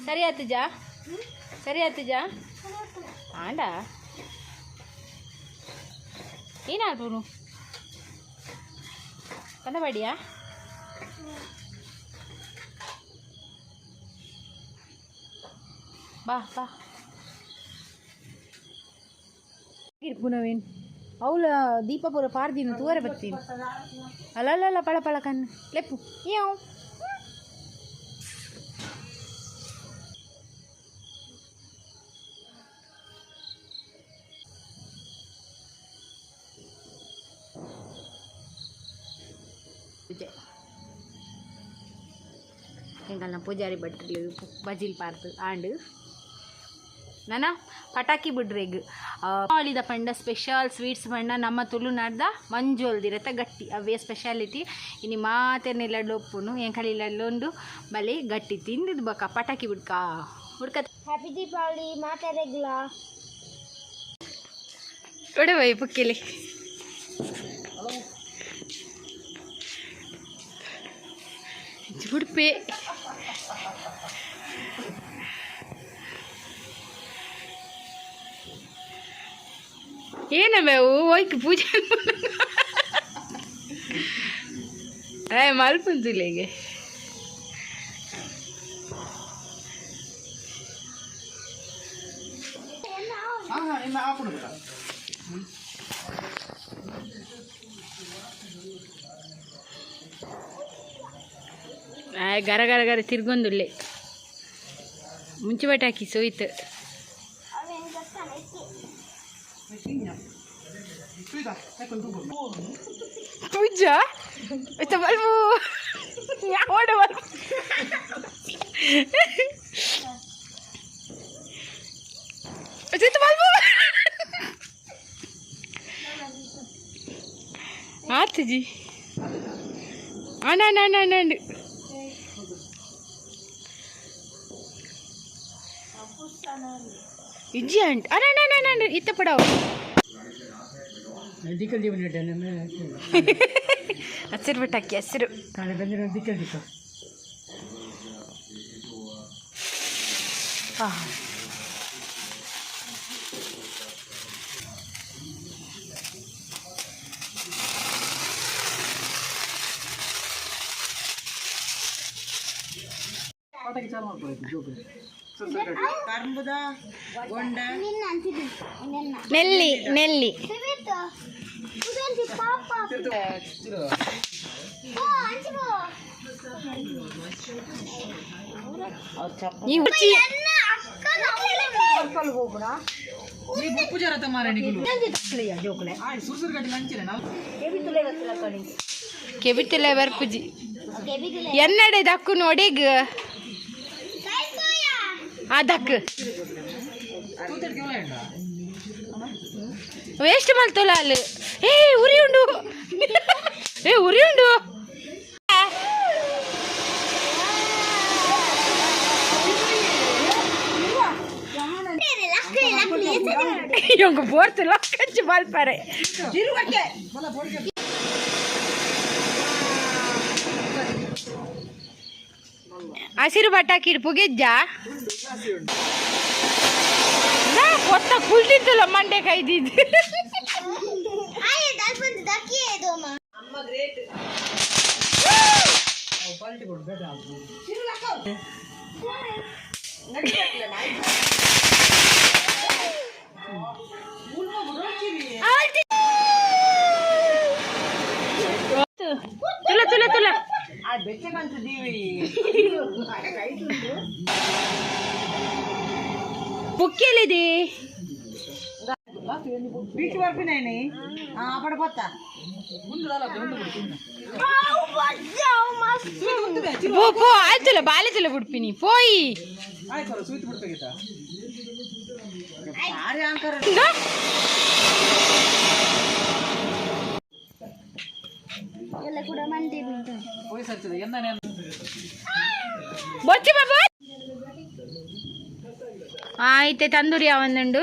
ಸರಿ ಆತುಜಾ? ಸರಿ ಆತುಜಾ? ಆಂಡ ಏನಾಗ್ಬೋದು ಕಂದವಾಡಿಯಾ? ಬಾ ಬಾ ಇರ್ಪುನವೇನ್ ಅವಳ ದೀಪ ಪೂರ ಪಾರ್ದಿನ ತೂವರೆ ಬರ್ತೀನಿ. ಅಲ್ಲ ಅಲ್ಲ ಅಲ್ಲ, ಪಳ ಪಳ ಕಣ್ಣು ಲೆಪ್ಪು ಯಾವ. ಎಂಕಲ್ನ ಪೂಜಾರಿ ಭಟ್ರು ಬಜಿಲ್ ಪಾರ್ತು ಆಂಡ್ ನಾನ ಪಟಾಕಿ ಬಿಡ್ರೆಗ್ ದೀಪಾವಳಿದ ಪಂಡ ಸ್ಪೆಷಲ್ ಸ್ವೀಟ್ಸ್ ಪಂಡ ನಮ್ಮ ತುಳುನಾಡ್ದ ಮಂಜೋಲ್ದಿರತ್ತ ಗಟ್ಟಿ ಅವೇ ಸ್ಪೆಷಾಲಿಟಿ. ಇನಿ ಮಾತೆರ್ನ ಲಡ್ಡು ಒಪ್ಪುನು ಎಂಕಲಿ ಲಡ್ಲೊಂದು ಬಲೆ ಗಟ್ಟಿ ತಿಂದಿದ್ದು ಬಕ್ಕ ಪಟಾಕಿ ಬಿಡ್ಕ ಬಿಡ್ಕ. ಹ್ಯಾಪಿ ದೀಪಾವಳಿ ಮಾತೆರೆಗ್ಲ. ಒಡವೈ ಪುಕ್ಕಿಲಿ ಉಡುಪಿ ಏನಮ್ಮ ಹೋಯ್ತು ಪೂಜೆ ಏ ಮಲ್ಪುಂಜಿಲೆಗೆ. ಗರ ಗರ ಗರ ತಿರ್ಗೊಂದುಲ್ಲೆ ಮುಂಚೆ ಬಟ್ಟಾಕಿ ಸೋಯ್ತು. ಪೂಜಾ ಬಲ್ಬು ಯಾವಡ ಬಲ್ಬು ಬಲ್ಬು ಆತಜಿ ಅಣ್ಣ ಅಣ್ಣ ಅಣ್ಣ ಅಣ್ಣ ಇಜ್ಜಿ ಅಂಟ್ ಅಣ್ಣ ಅಣ್ಣ ಅಣ್ಣ ಅಣ್ಣ ಇತ್ತ ಪಡವು ಹಸಿರು ಬಿಟ್ಟಾಕಿ ಹಸಿರು. ನೆಲ್ಲಿ ನೆಲ್ಲಿ ಕೆಬಿತಿಲ್ಲ ಬರ್ಪುಜಿ ಎನ್ನಡೆ ದಕ್ಕು ನೋಡಿಗ ಆ ದಕ್ಕು ವೇಸ್ಟ್ ಮಲ್ತೊಲ ಅಲ್ಲಿ. ಏ ಉರಿ ಉಂಡು, ಏ ಉರಿ ಉಂಡು. ಇವಂಗ ಬೋರ್ತು ಲಕ್ಕಂಚು ಮಲ್ಪರೆ. ಹಸಿರು ಬಟಾಕಿ ಪುಗೆಜ್ಜ ಕೊತ್ತ ಕುಲ್ದಿತ್ತಲ್ಲ ಮಂಡೆ ಕೈದಿದ್ದು. ತುಲ ತುಲ ತುಲ ಪುಕ್ಕೆಲಿದೆ ಬೀಚ್ ಬರ್ಪಿನೇನಿ ಪಡಪತ್ತ. ಪೋ ಪೋ ಆಯ್ತಲ್ಲ ಬಾಲೆ ತುಲ ಬಿಡ್ಪಿನಿ ಪೋಯಿ. ಬೊಚ್ಚಿ ಬಾಬು. ಐತೆ ತಂದೂರಿ ಯಾವೊಂದುಂಡು.